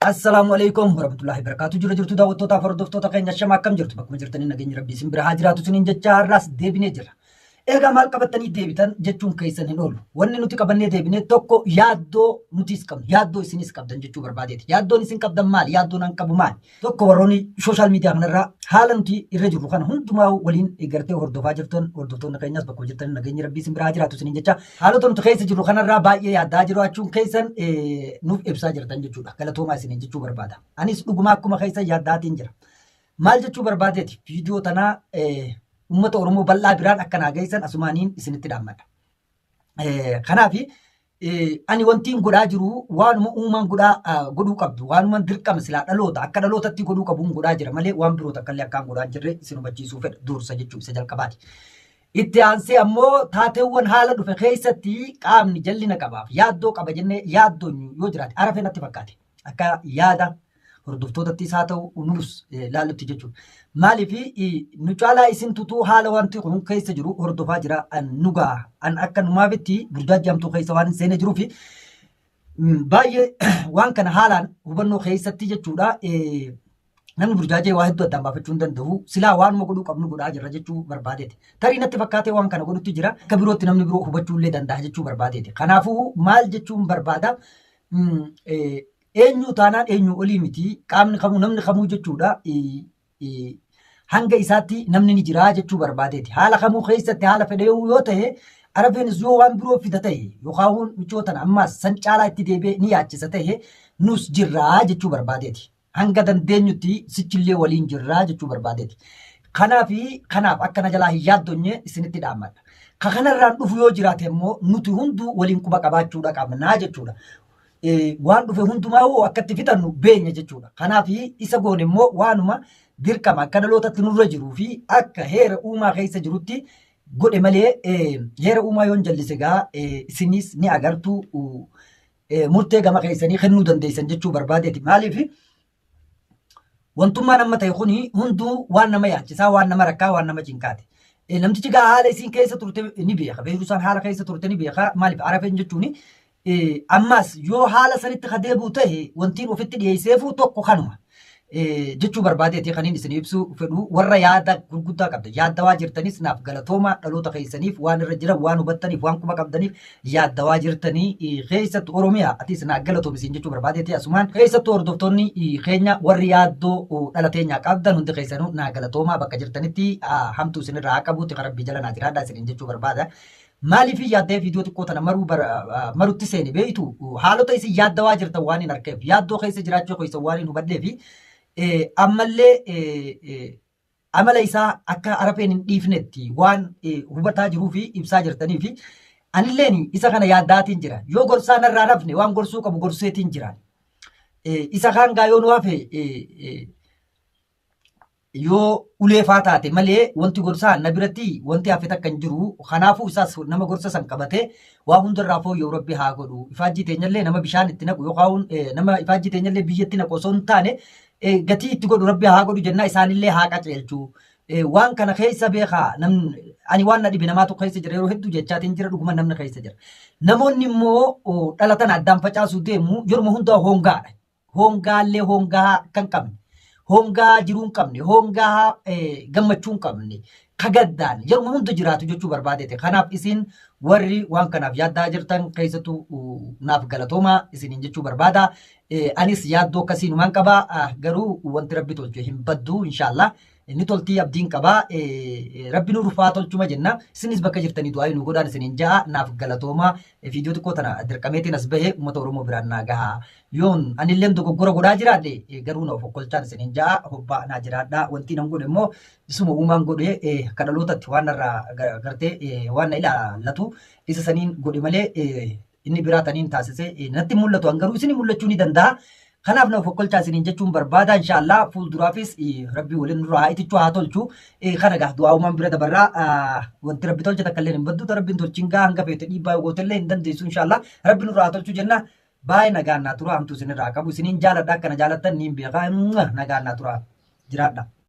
Assalaamu alaikum warahmatullahi wabarakatuh. Jira jirtu daawwattootaaf hordoftoota keenya, shama akkam jirtu? Bakkuma jirtanii nageenyi Rabbii isin bira haa jiraatu isiniin jecha har'aas deebinee jira. Egaa maal qabattanii deebitan jechuun keessan hin oolu. Wanni nuti qabannee deebine tokko yaaddoo nutis qabnu, yaaddoo isinis qabdan jechuu barbaadeeti. Yaaddoon isin qabdan maali? Yaaddoon an qabu maali? Tokko, warroonni social media kanarraa haala nuti irra jirru kana hundumaa waliin gartee hordofaa jirtan, hordoftoonni keenyas bakkuma jirtan nageenyi Rabbii isin bira haa jiraatu isiniin jecha, haalota nuti keessa jirru kanarraa baay'ee yaaddaa jiraachuun keessan nuuf ibsaa jirtan jechuudha. Galatoomaa isiniin jechuu barbaada. Anis dhuguma akkuma keessa yaaddaatiin jira. Maal jechuu barbaadeeti? Viidiyoo tanaa uummata Oromoo bal'aa biraan akka naa geessan asumaaniin isinitti dhaammadha. Kanaaf ani wantiin godhaa jiru waanuma uumaan godhaa godhuu qabdu, waanuma dirqama silaa dhaloota akka dhalootatti godhuu qabuun godhaa jira malee waan biroo takka illee akkaan godhaa hin jirre isin hubachiisuu fedha dursa jechuu isa jalqabaati. Itti aansee ammoo taateewwan haala dhufe keessatti qaamni jallina qabaaf yaaddoo qaba jennee yaaddoon yoo jiraate Arafee natti fakkaate, akka yaada hordoftootattis haa ta'u nus laallutti jechuudha. Maaliif nu caalaa isin tutuu haala wanti kun keessa jiru hordofaa jira, an nugaa an akka numaafitti burjaajii keessa waan hin seenee jiruu fi baay'ee waan kana haalaan hubannoo keessatti jechuudha. Namni burjaajee waa hedduu addaan baafachuu hin danda'u. Silaa waanuma godhuu qabnu godhaa jirra jechuu barbaadeeti. Tarii natti fakkaatee waan kana godhutti jira. Akka birootti namni biroo hubachuu illee danda'a jechuu barbaadeeti. Kanaafuu maal jechuun barbaada? Eenyu taanaan eenyu olii miti. Qaamni kamuu, namni kamuu jechuudha. Hanga isaatti namni ni jira jechuu barbaadeeti. Haala kamuu keessatti, haala fedhe yoo ta'e, Arafeenis yoo waan biroo fida ta'e yookaan michoota ammaas san caalaa itti deebi'ee ni yaachisa ta'e, nus jirraa jechuu barbaadeeti. Hanga dandeenyutti sichillee waliin jirraa jechuu barbaadeeti. Kanaaf akka na jalaa hin yaaddonye isinitti dhaammadha. Ka kanarraan dhufu yoo jiraate immoo nuti hunduu waliin quba qabaachuudha qabnaa jechuudha. Waan dhufe hundumaa hoo akkatti fixannu beenya jechuudha. Kanaaf isa goone immoo waanuma dirqama akka dhalootatti nurra jiruu fi akka heera uumaa keessa jirutti godhe malee, heera uumaa yoon jallise gaa isinis ni agartu, murtee gama keessanii kennuu dandeessan jechuu barbaadeeti. Maaliif wantummaan amma ta'e kuni hunduu waan nama yaachisaa, waan nama rakkaa, waan nama cinqaati. Namtichi gaa haala isiin keessa turte ni beeka. Beekusaan haala keessa turte ni beeka. Maaliif Arafeen jechuuni ammas yoo haala sanitti ka deebi'u ta'e wantiin ofitti dhiyeesseefuu tokko kanuma. Jechuu barbaadeeti kaniin isin ibsuu fedhu. Warra yaada gurguddaa qabda yaaddawaa jirtanis naaf galatooma. Dhaloota keessaniif waan irra jiran waan hubattaniif, waan quba qabdaniif yaaddawaa jirtanii, keessattu Oromiyaa atis naa galatoomi isin jechuu barbaadeeti asumaan. Keessattuu hordoftoonni keenya warri yaaddoo dhala teenyaa qabdan hundi keessanuu naa galatoomaa. Bakka jirtanitti hamtuu isinirraa haa qabuuti rabbii jala naa jiraadhaa isiniin jechuu barbaada. Maaliif yaaddee viidiyoo xiqqoo tana maruu marutti seene beektu? Haalota isin yaaddawaa jirtan waan hin arkeef, yaaddoo keessa jiraachuu keessa waan hin hubadhee fi ammallee amala isaa akka Arafeen hin dhiifnetti waan hubataa jiruu fi ibsaa jirtanii fi anilleen isa kana yaaddaatiin jira. Yoo gorsaa narraa nafne waan gorsuu qabu gorseetiin jira. Isa kaan gaa yoo nu hafe yoo uleefaa taate malee wanti gorsaa na biratti wanti hafe takka hin jiru. Kanaafuu isaas nama gorsa san qabatee waa hundarraa fooyya'u Rabbi haa godhu. Ifaajjii teenyallee nama bishaan itti naqu yookaan nama ifaajjii teenyallee biyyatti naqu osoo hin taane gatii itti godhu Rabbi haa godhu jennaa, isaanillee haa qaceelchu. Waan kana keessa beekaa, namni ani waan na dhibe namaatu keessa jira yeroo hedduu jechaatiin jira, dhuguma namni keessa jira. Namoonni immoo dhalatan addaan facaasuu deemu yeruma hundaa hongaadha. Hongaallee hongaa kan qabne, hongaa jiruu hin qabne, hongaa gammachuu hin qabne, kagaddaan yeruma hunda jiraatu jechuu barbaadeeti. Kanaaf isin warri waan kanaaf yaaddaa jirtan keessattuu naaf galatoomaa isiniin jechuu barbaada. Anis yaaddoo akkasii numaan qaba. Garuu wanti Rabbi tolche hin baddu, inshaallah. Inni toltii abdiin qabaa. Rabbi nu rufaa tolchuma jenna. Isinis bakka jirtanii du'aa nu godhaan isiniin ja'a, naaf galatoomaa. Viidiyoo xiqqoo tana dirqameetiin as bahee uummata Oromoo biraan naa gaha. Yoon anilleen dogoggora godhaa jiraadhe garuu na of okkolchaan isiniin ja'a, hobbaa naa jiraadha. Wanti nan godhe immoo isuma uumaan godhe, akka dhalootatti waan narraa gartee waan na ilaallatu isa saniin godhe malee inni biraa taniin taasise natti mul'atu, an garuu isin mul'achuu ni danda'a. Kanaaf na of okkolchaa isiniin jechuun barbaada. Inshaallah fuulduraafis Rabbi waliin nurraa haa itichuu, haa tolchu. Kana gaa du'aa uumaan bira dabarraa, wanti Rabbi tolche takka illee hin baddu. Rabbiin tolchin gaa hanga feete dhiibbaa yoo goote illee hin dandeessu, inshaallah Rabbi nurraa haa tolchu jenna. Baay'ee nagaan naa tura, hamtuu isinirraa qabu isiniin jaaladha, akkana jaalattan niin beekaa, nagaan naa tura, jiraadha.